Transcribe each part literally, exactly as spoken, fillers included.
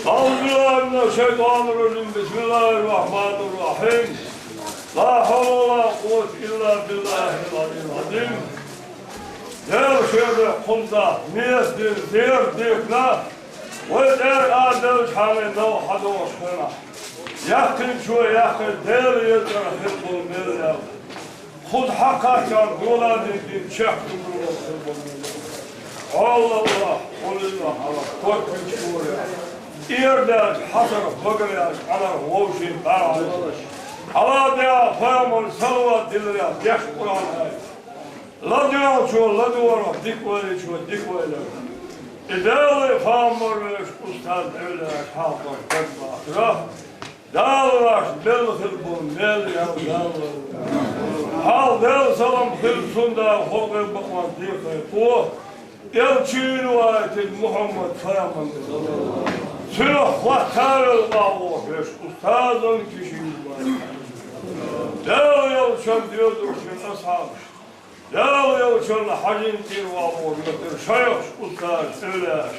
أعوذ بالله من الشيطان الرجيم. بسم الله الرحمن الرحيم. لا حول ولا قوة إلا بالله العلي العظيم. Дела шуьга кхузза нийса дина зерат декъна, вай тӀера а делча хьале новкъа хьадогӀуш хилахь. Яьккхинчо яьккхина Дела езар хир болу мел ял. Кхуза хьакхаччалц доладина дин чекхдугур волу хир болу мел ял. Аллах, Аллах, Аллах, корта хӀинца гӀора. Эр даьлча хьасарх, багара яьлча Ӏанарх вовшийн бӀаьргахьа. Хьала дегӀа пайхамар салават диларехь деш Къуръан аят. ЛадоьгӀначо ладогӀарх, дика валийчо дика валарх. И Дала, пайхамар вешан устаз Ӏуьллаш хьалхара даг бахарах. Дала ваьш белла хир бу мел ял Дала. Хьал Дала салам хир цунна Дала хьо гӀайба бакъонца дийхкина кхо. Элчийна ваийтина Мухьаммад пайхамар. Цуьнах хӀоттавелла къа воху вешан устазан кишина ваийтина. Дала йолчун доьзурш шун асхьабаш. Дала йолчунна хьажин тӀера валхо метар шайхаш, устазаш, эвлаяаш.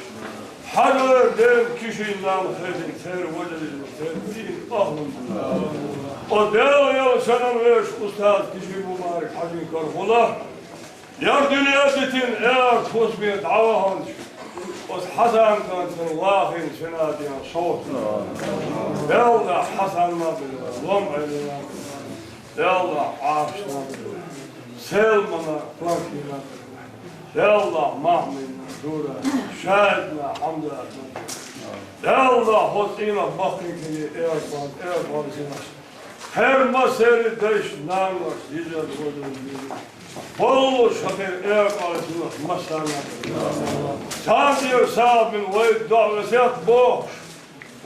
Хьажар ден кишин нана хезин церан ваджалин церан дин ахлун. О Дала йолчунна вешан устаз кишин мубарак хьажин карахула. Яр дуьне дитина эр хӀусаме дӀаваханчу оцу Хьасан кӀантана вахийна синаден совгӀат. Делла Хьасанна а била, лом Ӏелина а била. Делла Ӏашна а била. Селмана, Квартина а била. Делла Махьмина, Дура, Шайдна, Хьамдатна а била. Делла хьо цӀийнах баккхийкхиний эрпан, эрпан синаш. Хьеран массеран дайшна, наношна, йижарна, вожарна бийр. Боллуш хӀокхеран эрпаллин синошна массарна а. Царна тӀера сагӀа бина вай догӀа весет бохуш,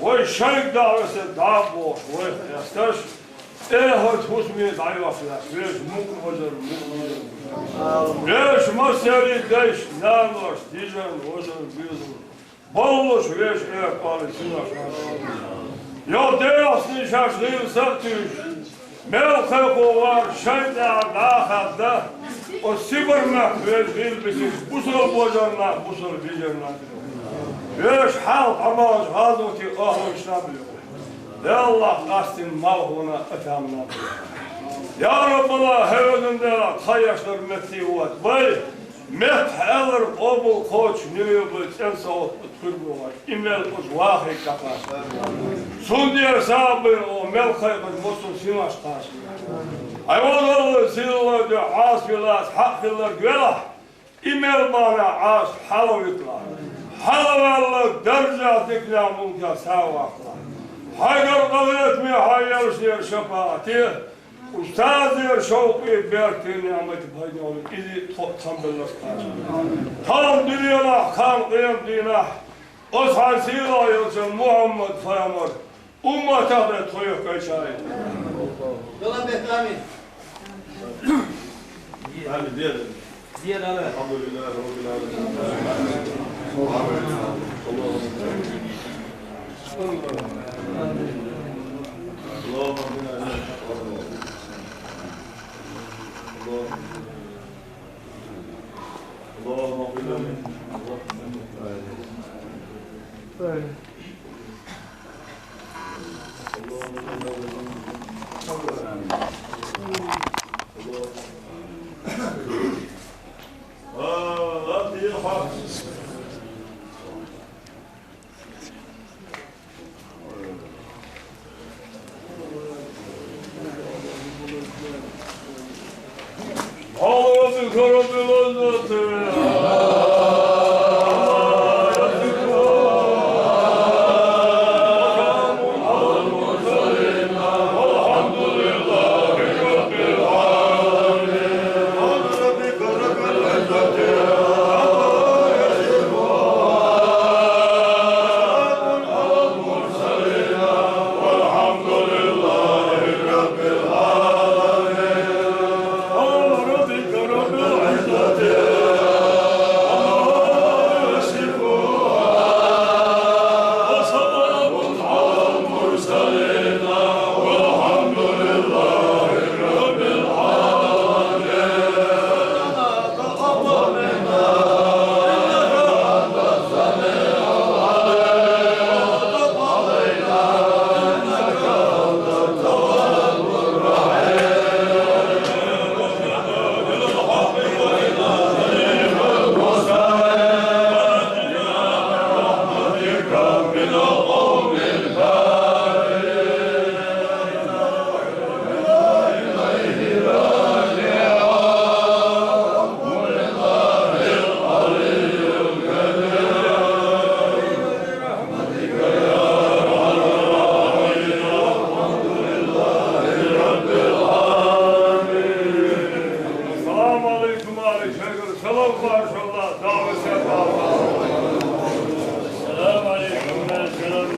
вай шайга догӀа весет дӀа а бохуш, вайх хесташ, эхарт хӀусаме дӀайохлеш, вешан мукъа вожарна, мукъа йижарна. Вешан массеран дайшна, наношна, йижарна, вожарна бийр. Боллуш вешан эрпаллин синош. Йо, дехьа шаьш гӀийла са а туьйсуш, мел кхайкхо вара шайн тӀехь дӀа а хадда, оцу Сибарнах вешан гӀийла бисинчу бусалба вожарнах, бусалба йижарнах. Вешан хьалха Ӏамалчу гӀазотийн охьалуьйш наб ю. Деллахь къастина малхона а там наб ю. Я Раббала, хьевазан Дела, тхан ешнарг метте вотта вай. Меттахь аьлларг къобал кхочуш, нуьйрабан цӀена совгӀат оцу куьргохь, и мел оцу вахийга дӀакхаччалц. Цундела сагӀа бийр оха мел кхайкхинчу массо а синош кхаччалц. Хьайн вазалла, сийлалла дуьхьа Ӏаса вилла аса хьакъ хилларг велахь, и мел бахьана Ӏаса хьала виталахь. Хьала ваьлла даржехь диканехь муьлхха схьа а ваккхалахь. Хьайгара къахетаме, хьан елшнера шапаӀате, устазера шовкъе, беркате, неӀмате пайда йолу иза тхо а тхан белларг кхаччалц. Тахана дуьненахь, кхана къематдийнахь, оцу хьайн сийлахь йолчун Мухьаммад-пайхамар умматах дан тхо юхкайча а. Амин. Амин. الحمد لله رب العالمين. اللهم اهدنا لمن حق. اللهم، اللهم اغفر لنا. Салам, маршалла, дагъа салам. Салам алейкум, салам.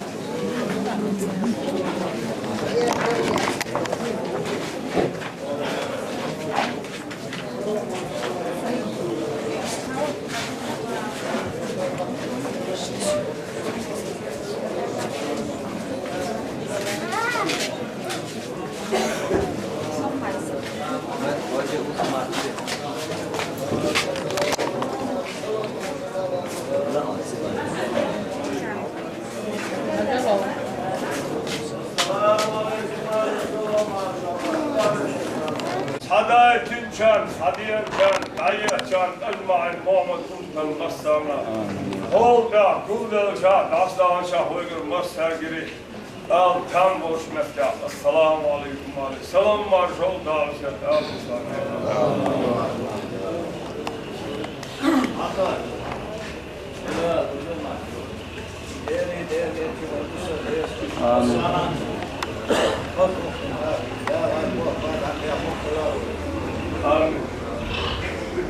Схьадаийтинчарна, схьадеанчарна, дӀаехачарна, ажмаӀин, Мухьаммад Султан Массарна. Хьолда, гулделча, дӀасадахача вайгара массаргара Дала там болчу меттехь, ассаламу алейкум, алейкум. Салам маршалла, Дала сет алу сан. Амин. Амин.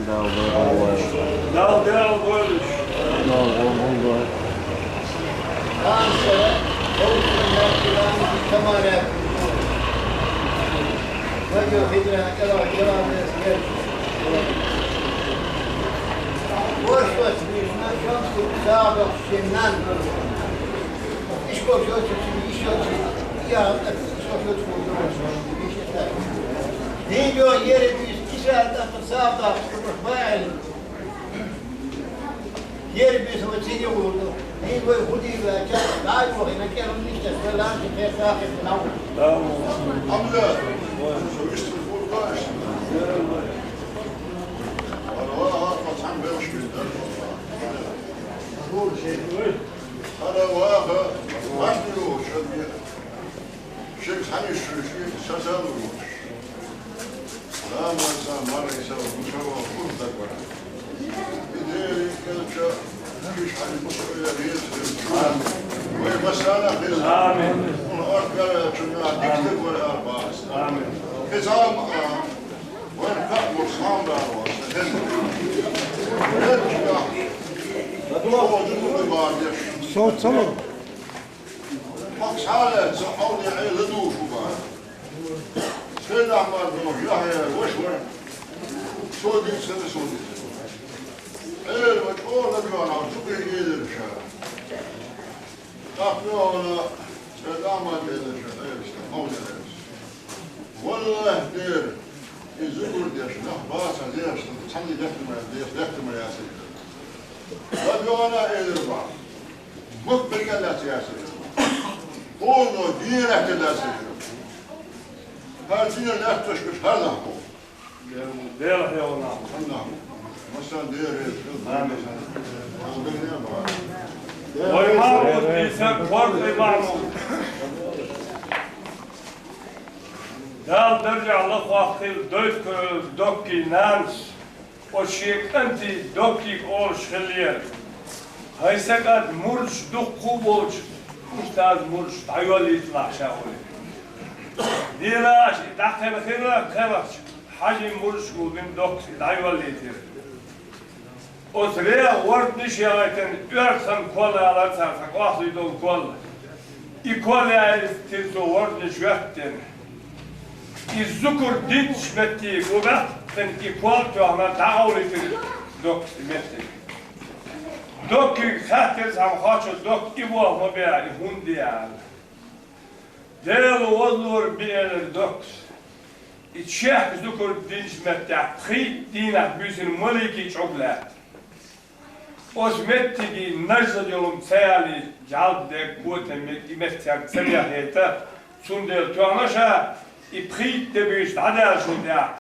Дала дала войла. Дала дала войла. Дала войла. Ер бисмал цига гӀурду. Хин вай хӀу дийла ча, дай вахина кӀелун ништа, вай ланчи кхер сахи нав. Амда, со вистхур баш. Ара ваха, пацан белш биздар. Хара ваха, пасни воху шабир. Шерг хьаниш шу ши сацалур ву. Ламаза, марайса, мушава, хурдагвара. Идери калча, киш хьани мушава, реза. Вай масана хеза. Амин. Ун аркара чуна, дикте гвара арбас. Амин. Хезам, а, вай кабур самбар ва, сахен. Реза. Со цалур. Хьо цхьаьна ца хьовле Ӏе ладугӀуш ву бара. Сайд-Ахьмад ву, Яхьъя ваша вара. Со дийцина, со дийцина. Ӏела ва чӀогӀа ладоьгӀна, цу бен элира ша. ТӀаккха йогӀана Сайд-Ахьмад элира ша, Ӏела ша, хьовле Ӏела ша. Валлахь, дера, и зугар деш, нах баца деш, цхьанне лехтама, лехтама яцара. ЛадоьгӀана элира бара. Махкарга лаьцна яцара. Полно дин лаьцна яцара. ХӀара дин лаьцнаш хӀара нах бу. Дела хьехна. Хьанна. Масан дера. Амин. Вай Махьмуд, и сан кхоьру вай Махьмуд. Дала даржехь лакхваккхийла, дойту кхоьлу доккхий нанас. Оцу шен кӀантий Доккиг олуш хиллера. ХӀай сан кӀант, мурдаш дуккха а болчу, устаз мурдаш дӀайоллийталахь ша олий. Дийнахь и дӀакхелхира, кхелхча, Хьажин мурдаш гулбина Доккас и дӀайоллийтира. Оцу реха ворданаш яхийтина оьрсхан кол алара цара, сан кӀохлий долу кол. И кол яийтира цо ворданаш хӀоьттина. И зукар динчу метте гу баьккхина и кол тоьхна дӀакъовлийтира Доккас и метте. Доккига хаьттира цхьамма кхоччуш, Докка, и болх ма бе, и хӀунда де аьлла. Дела возлур бу, элира Доккас. И чехка зукар динчу меттехь пхийтта дийнахь буьйсина маликий чӀуг лаьтта. Оцу меттиге нажза йолу ца ялий, жӀалба дерг, котам мег и меттиг цаьрга ца бехийта, цундела тоьхна ша и пхийтта де буьйса дӀадаьлла шун тӀехь,